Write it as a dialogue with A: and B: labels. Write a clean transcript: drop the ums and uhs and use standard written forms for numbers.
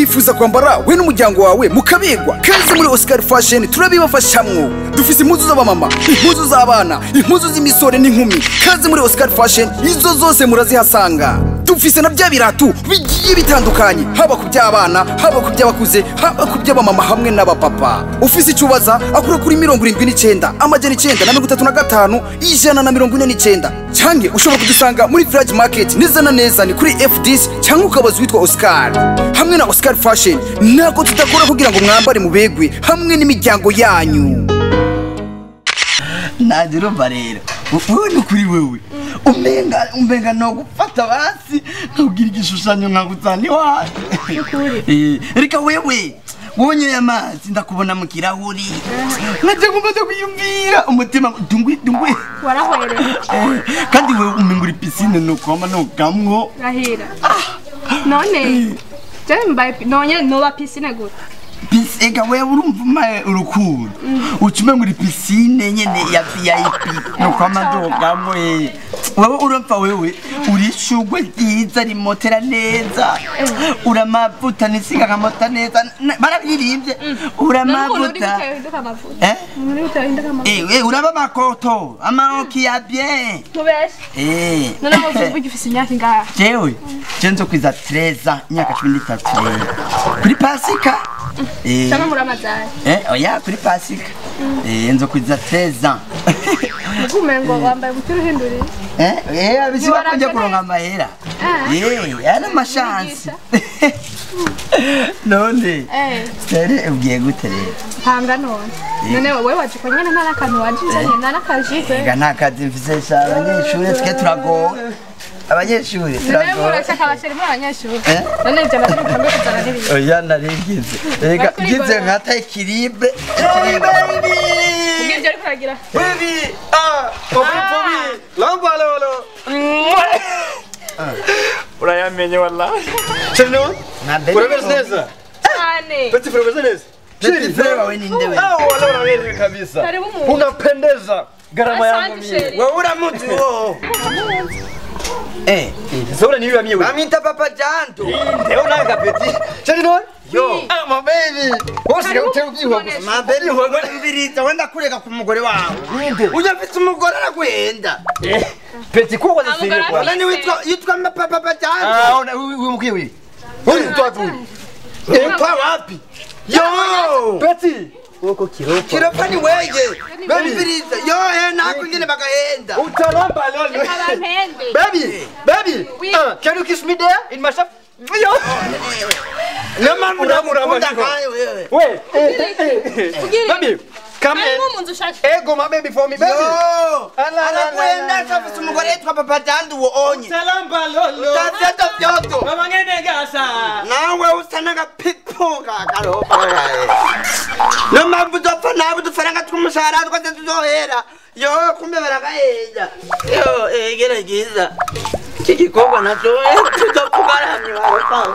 A: Wifuza kwambara we n'umuryango wawe mukabegwa? Kaze muri Oscar Fashion, turabibafashamwo. Dufise impuzu z'abamama, impuzu z'abana, impuzu z'imisore n'inkumi. Kaze muri Oscar Fashion, izo zose murazihasanga. Dufise na bya biratu bigiye bitandukanye, haba ku by'abana, haba ku by'abakuze, haba ku by'abamama hamwe n'abapapa. Ufise icyo ubaza, akura kuri 79 935 149, canke ushobora kudusanga muri Village Market, neza na neza ni kuri FDC, cyangwa ukabaza witwa Oscar. Hamwe na Oscar Fashion, ntabwo tudakora kugira ngo mwambare mubegwe hamwe n'imiryango yanyu.
B: Nanjye urumva rero, wowe ni kuri wewe umenga no gufata basi nkabwira igishushanyo nkagutana iwacu. Reka wewe wonyoye amazi, ndakubona mu kirahuri, nkajya ngomba kwiyumvira umutima dungwi dungwi.
C: Warahwereye.
B: Kandi wewe umenga uri piscine, nukoma nugamwo.
C: Rahira none je mbaye none noba piscine gute?
B: Ega wewe urumva umaye urukundo, uca umenga uri piscine nyene ya VIP, nukoma ndogamwo. Wewe urumva, wewe uri ishugwe ryiza rimotera neza, uramavuta nisiga nkamota neza. Barabiririmbye uramavuta. Eh? Eh, uraba makoto amaoki ya bien.
C: Mubeshe. None mu ugifise imyaka ingahe?
B: Jewe je nzokwiza 13, imyaka 13 kuri Pasika.
C: Cyangwa muri amazari?
B: Oya, kuri Pasika nzokwiza 13 ans.
C: Umengo wambaye umupira uhinduriye.
B: Abisiba kujya kuronka amahera. Yana amashansi. None sere ugiye gute rero?
C: Panga none. None wowe waje ko nyene nta n'akantu waje uzanye, nta n'akajipe?
B: Ega nta kazi mfise sha, abanyeshuri twe turagowe, abanyeshuri
C: None
B: turagowe.
C: murashaka abasheri muri abanyeshuri?
B: Eh?
C: None ibyo navyo bitambe kuzana n'ibintu.
B: Oya, narigize ega.
C: Bariko
B: Ngize
C: urigorora.
B: nkata équilibre, baby.
C: Ubwo ibyo ariko uragira.
D: Baby, ah, popi popi, lamba lolo. Urayamenye wallahi. Chérie,
B: Nka baby.
D: urameze neza?
C: Cyane.
D: Petit frère, umeze neza?
B: Petit frère wawe ninde we?
D: Ah, wala unaweza kabisa.
C: Karibu mu.
D: Unapendeza. Gharama yangu
C: Asante,
D: mie.
C: chérie.
B: Wewe uramuzi wo?
D: Sasa unaniua mie wewe.
B: Bamwita Papa Janto.
D: Ndio unanga petit. Chérie no?
B: Yo.
D: Ah, my baby. Wose uterukiwa gusa.
B: Ma baby, umviriza, wenda kureka ku mugore wawe.
D: Ninde?
B: Ujya afite umugore araguhenda.
D: Petit kwa kwanza
C: Ah, mugore
D: siri kwa.
B: Nani witwa yitwa Papa Janto?
D: Ah, una huyu mkwe huyu. Huyu mtu wapi huyu?
B: Yitwa wapi? Yo!
D: Petit. Uko kiropa.
B: Kiropa ni weye. Umviriza. Yo, nako ingene bagahenda.
D: Utalamba lolo.
C: Reka bampende.
D: Baby, baby.
C: Oui.
D: Ah, can you kiss me there in my shop? Yo.
B: Niyo mpamvu
D: Uramura
B: ndagukunda
D: amajwi.
B: nkawe wewe.
D: We.
C: Kugira
D: Baby, come
C: Karibu
D: in.
C: mu nzu ushaka.
D: Ego my baby for me baby.
B: Yo!
D: Ala, ala,
B: Araguhenda,
D: ala, ala.
B: afite umugore yitwa Papa Janto uwo onye.
D: Utalamba lolo.
B: Utavyoto vyoto.
D: Mama ngene gasa.
B: Nawe usa n'agapipo kakaropa wewe. Niyo mpamvu uzopfa nawe, udufaranga tw'umushahara twose tuzohera. Yo, kumbe baragahenda. Yo, gerageza. Iki gikorwa naco tuzopfa ugaramye waropa.